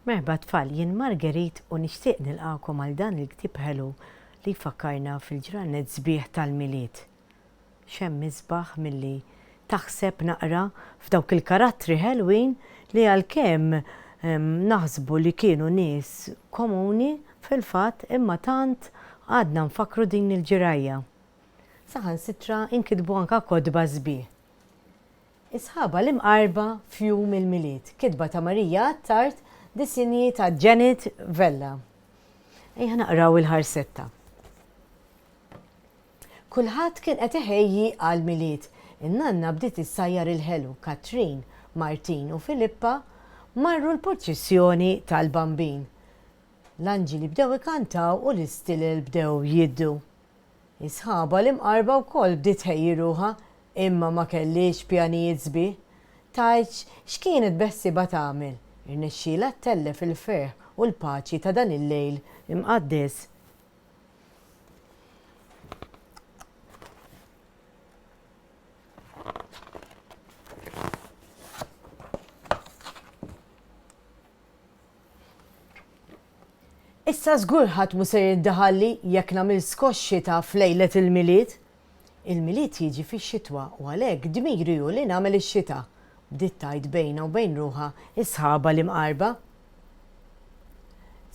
Merħba tfal, jien Marguerite u nixtieq nilqagħkom għal dan il-ktieb ħelu li jfakkarna fil-ġranet sbieħ tal-Milied. X'hemm isbaħ milli taħseb naqra f'dawk il-karattri ħelwin li għalkemm naħsbu li kienu nies komuni, fil-fatt imma tant għadna nfakkru din il-ġirajja. Saħansitra inkitbu anke kotba sbieħ. Is-sħaba l-imqarba f'jum il-Milied, kitba ta' Marija Attard, disinji ta' Janet Vella. Ejja naqraw il-ħarsetta. Kulħadd kien qed iħejji għall-Milied. In-nanna bdiet issajjar il-ħelu, Katrin, Martin u Filippa marru l-purċissjoni tal-Bambin. L-anġli bdew ikantaw u l-istilel bdew jiddu. Is-sħaba l-imqarba wkoll bdiet tħejji ruħha imma ma kellhiex pjanijiet sbieħ. Tgħidx x'kienet beħsiebha tagħmel, irnexxielha ttellef il-ferħ u l-paċi ta' dan il-lejl imqaddes. Issa żgur ħadd mhu ser jiddaħalli jekk nagħmel skoss xita f'lejlet il-Milied. Il-Milied jiġi fix-xitwa u għalhekk dmiri hu li nagħmel ix-xita, bdiet tgħid bejnha u bejn ruħha s-sħaba l-imqarba.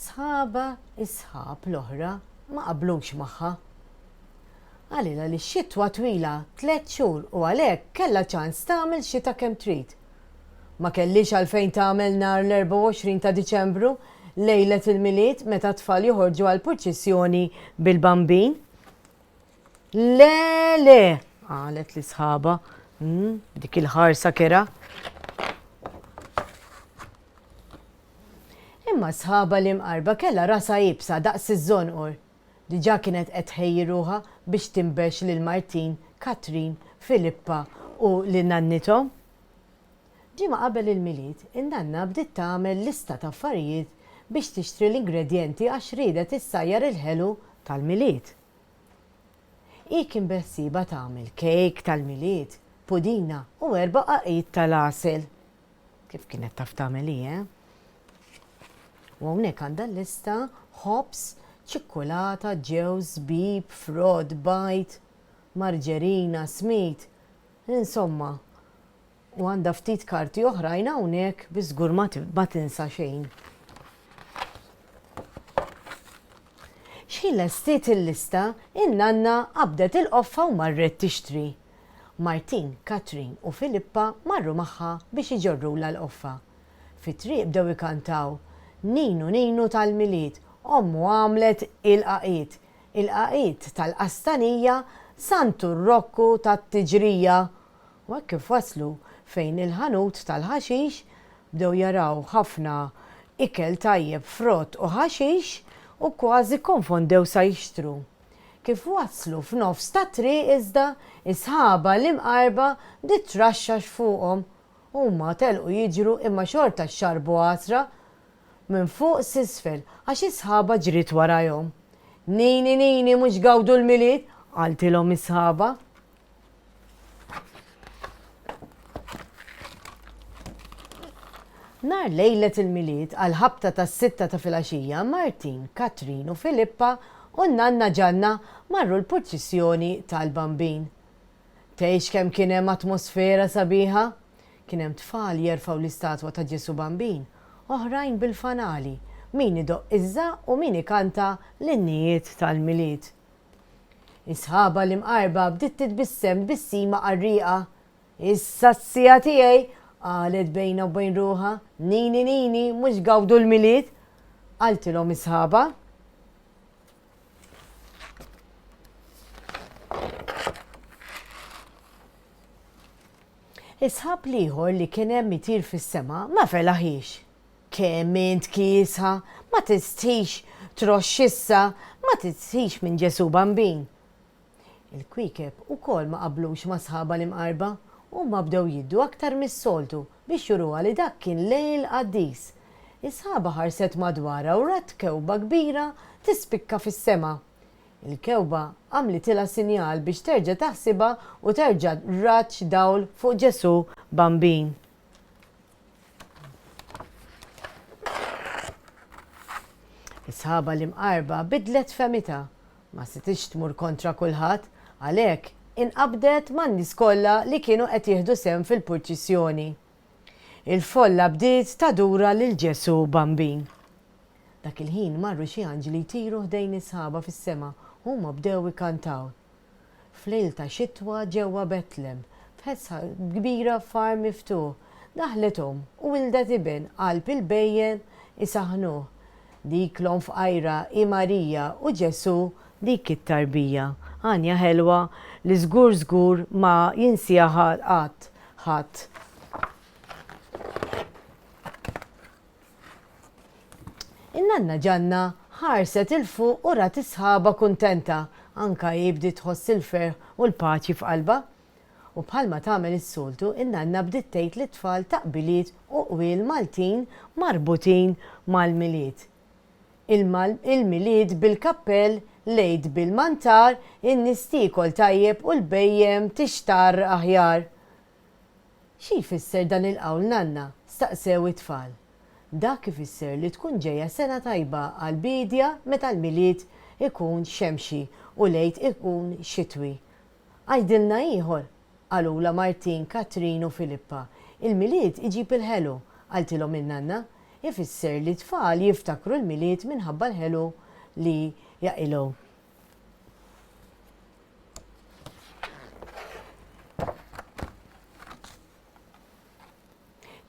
Sħabha s-sħab l-oħra ma qablux magħha. Qalilha li x-xitwa twila tlett xhur u għalhekk kellha ċans tagħmel xita kemm trid. Ma kellhiex għalfejn tagħmel nhar l-24 ta' Diċembru, lejlet il-Milied meta t-tfal joħorġu għall-purċissjoni bil-Bambin. Le, le! qalet li sħabha, b'dik il-ħarsa kerha. Imma sħabha l-imqarba kellha rasha iebsa daqs iż-żonqor. Diġà kienet qed tħejji ruħha biex tinbex lil Martin, Katrin, Filippa u lil nannithom. Ġimgħa qabel il-Milied, in-nanna bdiet tagħmel lista ta' affarijiet biex tixtri l-ingredjenti għax riedet issajjar il-ħelu tal-Milied. Hi kien beħsiebha tagħmel kejk tal-Milied, pudina u erba' qagħqiet tal-għasel. Kif kienet taf tagħmel hi, eh? U hawnhekk għandha l-lista ħobż, ċikkulata, ġewż, żbib, frott, bajd, marġerina, smid, insomma. U għandha ftit karti oħrajn hawnhekk biex żgur ma tinsa xejn. X'ħin lestiet il-lista, in-nanna qabdet il-qoffa u marret tixtri. Martin, Katrin u Filippa marru magħha biex iġorrulha l-qoffa. Fit-triq bdew ikantaw, Ninu Ninu tal-Milied, ommu għamlet il-qagħqiet, il-qagħqiet tal-qastanija, Santu r-Rokku tat-tiġrija! U hekk kif waslu fejn il-ħanut tal-ħaxix, bdew jaraw ħafna ikel tajjeb, frott u ħaxix u kważi kkonfondew sa jixtru. Kif waslu f'nofs tat-triq iżda, is-sħaba l-imqarba bdiet traxxax fuqhom. Huma telqu jiġru imma xorta xxarrbu għasra minn fuq s'isfel għax is-sħaba ġriet warajhom. Nini nini mhux gawdu l-Milied, qaltilhom is-sħaba. Nhar lejlet il-Milied għall-ħabta tas-sitta ta' filgħaxija Martin, Katrin u Filippa u n-nanna Ġanna marru l-purċissjoni tal-Bambin. Tgħidx kemm kien hemm atmosfera sabiħa! Kien hemm tfal jerfgħu l-istatwa ta' Ġesù Bambin, oħrajn bil-fanali, min idoqq iż-żaqq u min ikanta l-innijiet tal-Milied. Is-sħaba l-imqarba bdiet titbissem tbissima qarrieqa. Issa s-siegħa tiegħi! qalet bejnha u bejn ruħha. Nini nini, mhux gawdu l-Milied! qaltilhom is-sħaba. Is-sħab l-ieħor li kien hemm itir fis-sema ma felaħiex. Kemm int kiesħa, ma tistħix troxx issa, ma tistħix minn Ġesù Bambin. Il-kwiekeb ukoll ma qablux ma' sħabha l-imqarba. Huma bdew jiddu aktar mis-soltu biex juruha li dak kien lejl qaddis. Is-sħaba ħarset madwarha u rat kewba kbira tispikka fis-sema. Il-kewba għamlitilha sinjal biex terġa' taħsibha u terġa' raġġ dawl fuq Ġesù Bambin. Is-sħaba l-imqarba bidlet fehmitha. Ma setgħitx tmur kontra kulħadd, għalhekk inqabdet man-nies kollha li kienu qed jieħdu sehem fil-purċissjoni. Il-folla bdiet tadura lil Ġesù Bambin. Dak il-ħin marru xi anġli jtiru ħdejn is-sħaba fis-sema u huma bdew ikantaw. F'lejl ta' xitwa ġewwa Betlem, f'ħesħa kbira f'għar miftuħ, daħlet omm u wildet iben qalb il-bhejjem isaħħnuh. Dik l-omm fqajra hi Marija u Ġesù dik it-tarbija. Għanja ħelwa li żgur żgur ma jinsieha qatt ħadd. In-nanna Ġanna ħarset 'il fuq u rat is-sħaba kuntenta, anka hi bdiet tħoss il-ferħ u l-paċi f'qalbha. U bħalma tagħmel is-soltu, in-nanna bdiet tgħid lit-tfal taqbiliet u qwiel Maltin marbutin mal-Milied. Il-Milied bil-kappell, l-Għid bil-mantar, in-nies tiekol tajjeb u l-bhejjem tixtarr aħjar. Xi jfisser dan il-qawl nanna? staqsew it-tfal. Dak ifisser li tkun ġejja sena tajba għall-biedja meta l-Milied ikun xemxi u l-Għid ikun xitwi. Għidilna ieħor, qalulha Martin, Katrin u Filippa. Il-Milied iġib il-ħelu, qaltilhom in-nanna. Ifisser li t-tfal jiftakru l-Milied minħabba l-ħelu li jaqilgħu.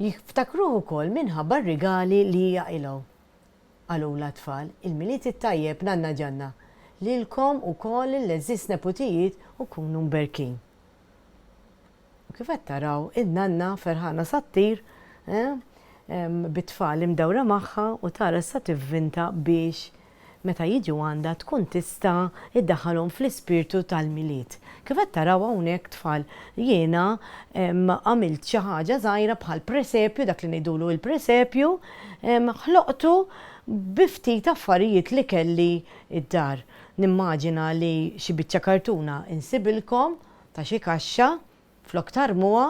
Jiftakruh ukoll minħabba r-rigali li jaqilgħu. Qalulha t-tfal, Il-Milied it-tajjeb, Nanna Ġanna, lilkom ukoll l-għeżież neputijiet u kunu mberkin. U kif qed taraw, in-nanna ferħana sa ttir, eh, bit-tfal imdawra magħha u tara sa tivvinta biex meta jiġu għandha tkun tista' iddaħħalhom fl-ispirtu tal-Milied. Kif qed taraw hawnhekk tfal jiena għamilt xi ħaġa żgħira bħal presepju, dak li ngħidulu il-presepju, ħloqtu bi ftit affarijiet li kelli d-dar. Nimmaġina li xi biċċa kartuna insibilkom ta' xi kaxxa, flok tarmuha,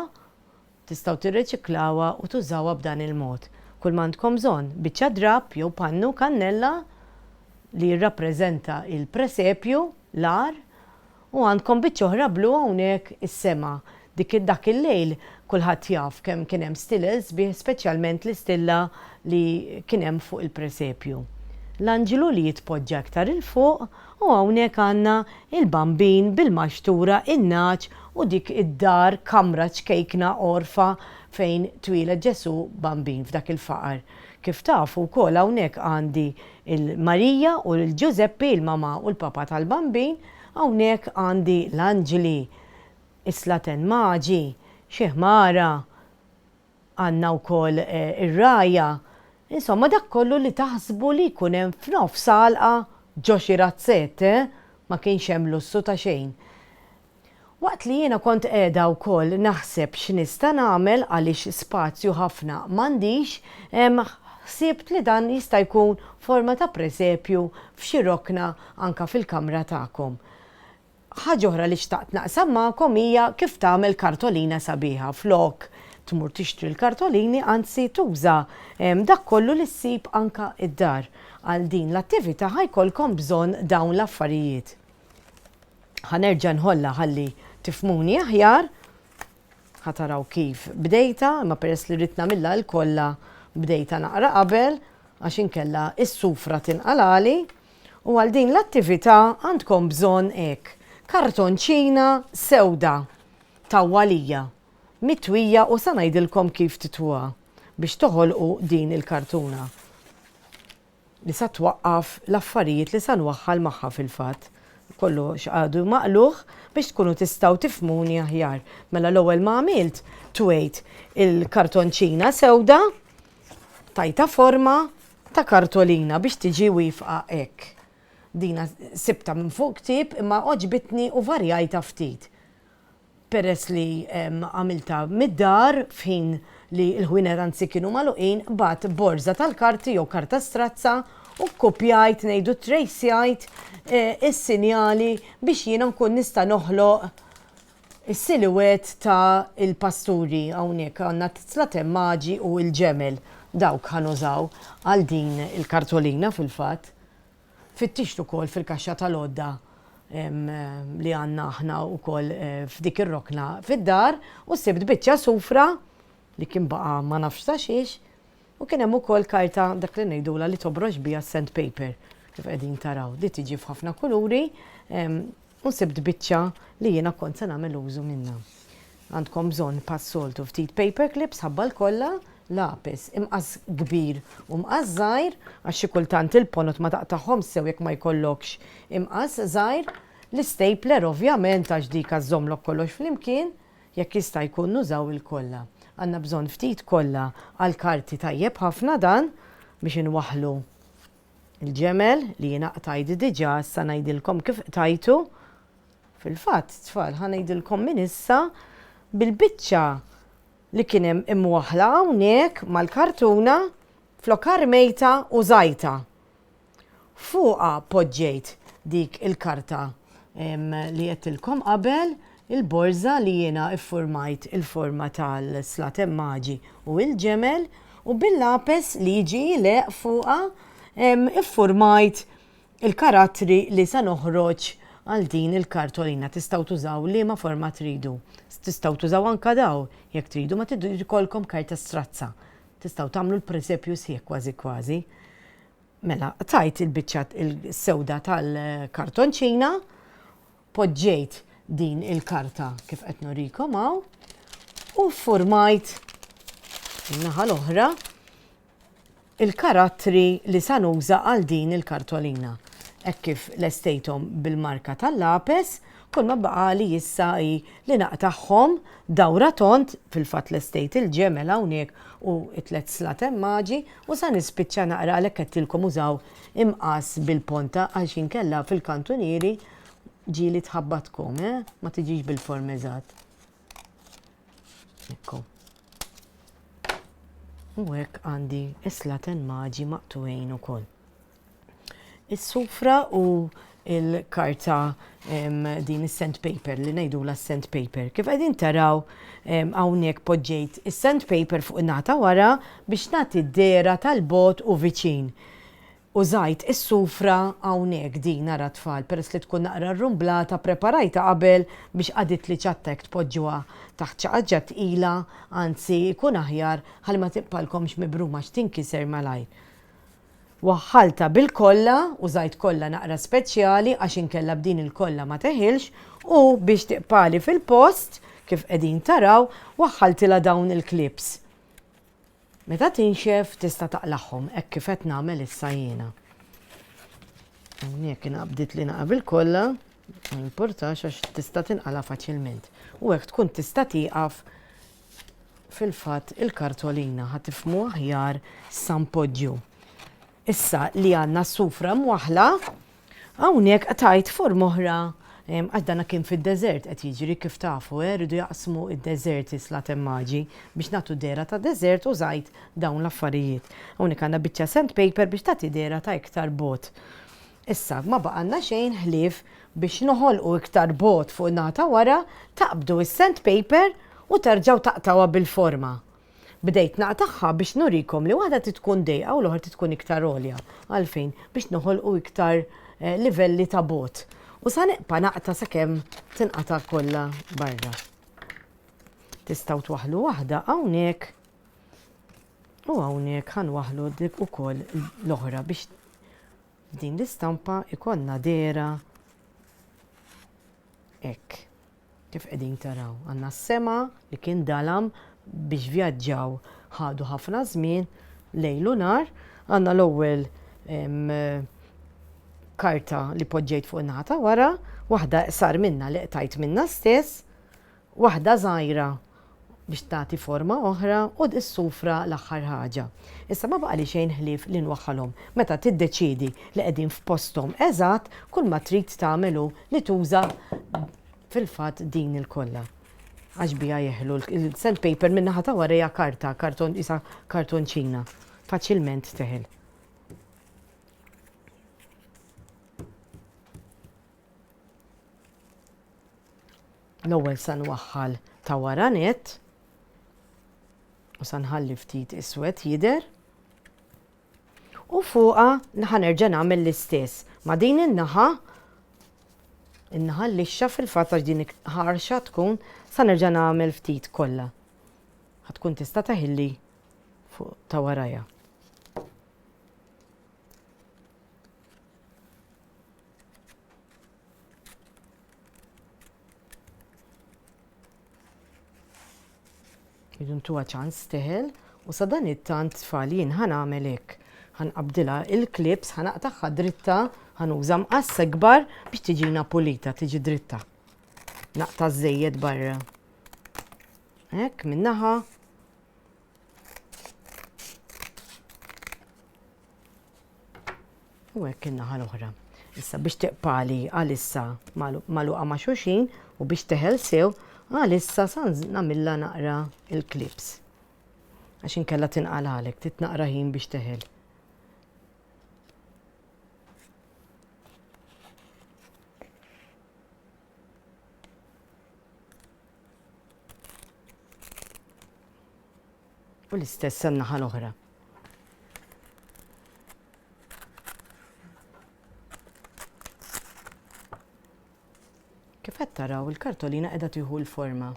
tistgħu tirreċiklawha u tużawha b'dan il-mod. Kull m'għandkom bżonn, biċċa drapp jew pannu kannella li jirrappreżenta il-presepju, l-għar, u għandkom biċċa oħra blu hawnhekk is-sema. Dik dak il-lejl kulħadd jaf kemm kien hemm stilel sbieħ speċjalment l-istilla li kien hemm fuq il-presepju. L-anġlu li jitpoġġa iktar 'il fuq U hawnhekk għandna il-Bambin bil-maxtura, in-nagħaġ u dik id-dar, kamra ċkejkna, għorfa fejn twieled Ġesù Bambin f'dak il-faqar. Kif tafu wkoll hawnhekk għandi l-Marija u lil Ġużeppi, il-mamà u l-papà tal-Bambin, hawnhekk għandi l-anġli, is-slaten maġi, xi ħmara, Għandna wkoll ir-rgħajja, insomma dak kollu li taħsbu li jkun hemm f'nofs għalqa ġo xi razzett, eh! Ma kienx hemm lussu ta' xejn. Waqt li jiena kont qiegħda wkoll naħseb x'nista' nagħmel għaliex spazju ħafna m'għandix, ħsibt li dan jista' jkun forma ta' presepju f'xi rokna anke fil-kamra tagħkom. Ħaġa oħra li xtaqt naqsam magħkom hija kif tagħmel kartolina sabiħa. Flok tmur tixtri l-kartolini anzi tuża dak kollu li ssib anka d-dar. Għal din l-attività ħa jkollkom bżonn dawn l-affarijiet. Ħa nerġa' nħollha ħalli tifhmuni aħjar. Ħa taraw kif bdejtha, imma peress li rrid nagħmilha l-kollha bdejtha naqra qabel għax inkella s-sufra tinqalagħli. U għal din l-attività għandkom bżonn hekk, kartonċina sewda tawwalija, mitwija u sa ngħidilkom kif titwuha biex toħolqu din il-kartuna li sa twaqqaf l-affarijiet li sa nwaħħal magħha fil-fatt. Kollox għadu maqlugħ biex tkunu tistgħu tifhmuni aħjar. Mela l-ewwel ma għamilt twejt il-kartonċina sewda, tajtha forma, ta' kartolina biex tiġi wiefqa hekk. Dina sibtha minn fuq ktieb imma għoġbitni u varjajtha ftit. Peress li għamiltha mid-dar f'ħin li l-ħwienet anzi kienu magħluqin, qbadt borża tal-karti jew karta strazza u kkupjajt, ngħidu ttrejsjajt, is-sinjali biex jiena nkun nista' noħloq Is-silhouette ta' il-pasturi hawnhekk għandna t-tlatemmaġi u l-ġemel. Dawk ħa nużaw għal din il-kartolina fil-fatt. Fittixt ukoll fil-kaxxa tal-għodda li għandna aħna wkoll f'dik ir-rokna fid-dar u sibt biċċa sufra li kien baqa' ma nafx ta' xiex u kien hemm ukoll karta dak li ngħidulha li tobrox biha s-sandpaper kif qegħdin taraw. Di tiġi f'ħafna kuluri U sibt biċċa li jiena kont se nagħmel użu minnha. Għandkom bżonn bħas-soltu ftit paper clips ħabba l-kolla, lapis, imqass kbir u mqass żgħir, għax xi kultant il-ponot ma taqtagħhomx sew jekk ma jkollokx imqass żgħir, l-istapler ovvjament għax dik żżommlok kollox flimkien, jekk jista' jkun nużaw il-kolla. Għandna bżonn ftit kolla għall-karti tajjeb ħafna dan biex inwaħħlu Il-ġemel li jiena qtajt diġà issa ngħidilkom kif qtajtu. Fil-fatt, tfal, ħa ngħidilkom minn issa bil-biċċa li kien hemm imwaħħla hawnhekk mal-kartuna flok armejtha użajtha. Fuqha poġġejt dik il-karta li għedtilkom qabel, il-borża li jiena iffurmajt il-forma tal-slaten maġi u il-ġemel u bil-lapes li jiġi jileq fuqha iffurmajt il-karattri li se noħroġ għal din il-kartolina. Tistgħu tużaw liema forma tridu. Tistgħu tużaw anke daw jekk tridu, ma tridu jkollkom karta strazza. Tistgħu tagħmlu l-presepju sħiħ kważi kważi. Mela, qtajt il-biċċa s-sewda tal-kartonċina, poġġejt din il-karta kif qed nurikom hawn u ffurmajt in-naħa l-oħra il-karattri li sa nuża għal din il-kartolina. Hekk kif lestejthom bil-marka tal-lapes, kull ma baqali issa hi li naqtagħhom dawra tond, fil-fatt lestejt il-ġemel hawnhekk u t-tliet slaten maġi, U sa nispiċċa naqra għalhekk għedtilkom użaw imqass bil-ponta għax inkella fil-kantunieri ġieli tħabbatkom, eh? Ma tiġix bil-form eżatt. Ekku. U hekk għandi is-slaten maġi maqtugħin ukoll. Is-sufra u il-karta din is-sandpaper li ngħidulha s-sandpaper. Kif qegħdin taraw hawnhekk poġġejt is-sandpaper fuq in-naħa ta' wara biex nagħti d-dehra tal-bogħod u viċin. Użajt is-sufra hawnhekk din ara tfal peress li tkun naqra rrumblata ppreparajtha qabel biex qagħditli ċatta jekk tpoġġuha taħt xi ħaġa tqila anzi jkun aħjar ħalli ma tibqalkomx mibruma għax tinkiser malajr. Waħħaltha bil-kolla, użajt kolla naqra speċjali għax inkella b'din il-kolla ma teħilx u biex tiqpagħli fil-post, kif qegħdin taraw, waħħaltilha dawn il-clips. Meta tinxef tista' taqlagħhom hekk kif qed nagħmel issa jiena. Hawnhekk inqabditli naqra bil-kolla, ma jimpurtax għax tista' tinqala' faċilment. U hekk tkun tista' tieqaf Fil-fatt il-kartolina ħa tifhmu aħjar sa npoġġu. Issa li għandna s-sufra mwaħħla, hawnhekk qtajt forma oħra għax dana kien fid-deżert qed jiġri kif tafu, eh, riedu jaqsmu d-deżert is-slaten maġi biex nagħtu dehra ta' deżert użajt dawn l-affarijiet. Hawnhekk għandna biċċa sandpaper biex tagħti dehra ta' iktar bogħod. Issa, ma baqgħalna xejn ħlief biex noħolqu iktar bogħod fuq in-naħa ta' wara, taqbdu s-sandpaper u terġgħu taqtgħuha bil-forma. Bdejt naqtagħha biex nurikom li waħda trid tkun dejqa u l-oħra trid tkun iktar għolja. Għalfejn? Biex noħolqu iktar livelli ta' bogħod. U sa nibqa' naqta' sakemm tinqata' kollha barra. Tistgħu twaħħlu waħda hawnhekk u hawnhekk ħa nwaħħlu dik ukoll l-oħra biex F'din l-istampa jkollna dehra hekk, kif qegħdin taraw. Għandna s-sema li kien dalam biex vjaġġaw ħadu ħafna żmien lejl u nhar. Għandna l-ewwel karta li poġġejt fuq in-naħa ta' wara, waħda iqsar minnha li qtajt minnha stess, waħda żgħira biex tagħti forma oħra u s-sufra l-aħħar ħaġa. Issa ma baqali xejn ħlief li nwaħħalhom. Meta tiddeċiedi li qegħdin f'posthom eżatt, kull ma trid tagħmel hu li tuża fil-fatt din il-kolla. Għax biha jeħlu l-sandpaper min-naħa ta' wara hija karta, karton qisha kartonċina. Faċilment teħel. L-ewwel sa nwaħħal ta' wara nett u sa nħalli ftit iswed jidher. U fuqha ħa nerġa' nagħmel l-istess. Ma' din in-naħa, in-naħa l-lixxa fil-fatt għax din ħarxa tkun, sa nerġa' nagħmel ftit kollha. Ħa tkun tista' teħilli fuq ta' warajha. Irridu ntuha ċans teħel u sadanittant tfal jien ħa nagħmel hekk. Ħa nqabbdilha il-clips, ħa naqtagħha dritta, ħa nuża mqass ikbar biex tiġina pulita, tiġi dritta. Naqta' żejjed barra. Hekk min-naħa. U hekk in-naħa l-oħra. Issa biex tiqpali għalissa magħluqa ma' xulxin u biex teħel sew, għalissa sa nagħmilha naqra il-clips. Għax inkella tinqalgħalek, trid naqra ħin biex teħel. U l-istess għan-naħa l-oħra. Kif qed taraw il-kartolina qiegħda tieħu l-forma.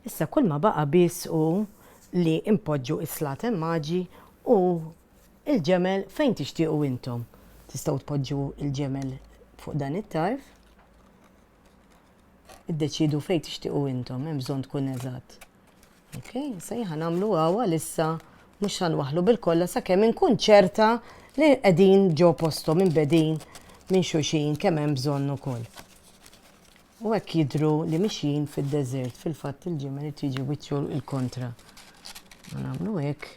Issa kull ma baqa' biss hu li impoġġu is-slaten maġi u il-ġemel fejn tixtiequ intom. Tistgħu tpoġġu il-ġemel fuq dan it-tarf. Iddeċiedu fejn tixtiequ intom, hemm bżonn tkun eżatt. Ok, issa jien ħa nagħmlu hawn għalissa mhux ħa nwaħħlu bil-kolla sakemm inkun ċerta li qegħdin ġo posthom imbegħdin minn xulxin kemm hemm bżonn ukoll. U hekk jidhru li mixjin fid-deżert, fil-fatt il-ġimel irid jiġi wiċċu l-kontra. Nagħmlu hekk.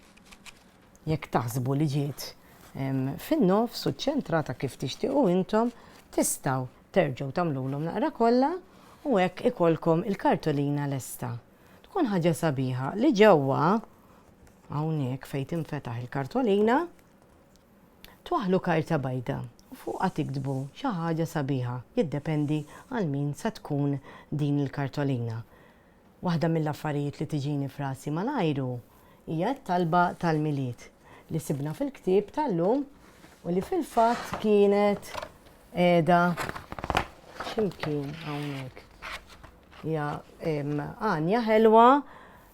Jekk taħsbu li ġiet fin-nofs u ċċentrata kif tixtiequ intom, tistgħu terġgħu tagħmlulhom naqra kolla u hekk ikollkom il-kartolina lesta. Tkun ħaġa sabiħa li ġewwa hawnhekk fejn tinfetaħ il-kartolina twaħħlu karta bajda u fuqha tiktbu xi ħaġa sabiħa, jiddependi għal min sa tkun din il-kartolina. Waħda mill-affarijiet li tiġini f'rasi malajr hu hija t-talba tal-Milied li sibna fil-ktieb tal-lum u li fil-fatt kienet qiegħda x'imkien hawnhekk. Hija għanja ħelwa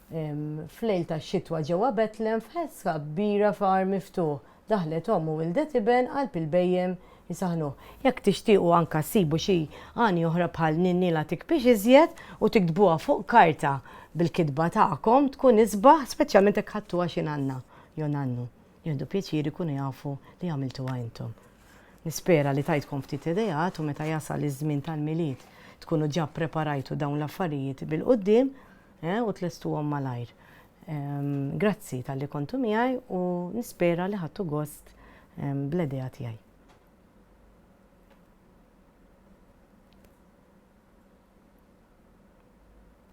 f'lejl tax-xitwa ġewwa Betlem f'ħesqa kbira f'għar miftuħ. Daħlet omm u wildet iben qalb il-bhejjem isaħħnuh. Jekk tixtiequ anka ssibu xi għani oħra bħal Ninni la tikbix iżjed u tiktbuha fuq karta bil-kitba tagħkom tkun isbaħ speċjalment jekk ħadtuha xi nanna jew nannu. Jieħdu pjaċir ikunu jafu li għamiltuha intom. Nispera li tajtkom ftit ideat u meta jasal iż-żmien tal-Milied tkunu ġa ppreparajtu dawn l-affarijiet bil-quddiem u tlestuhom malajr. Grazzi talli kontu miegħi u nispera li ħadtu gost bl-idea tiegħi.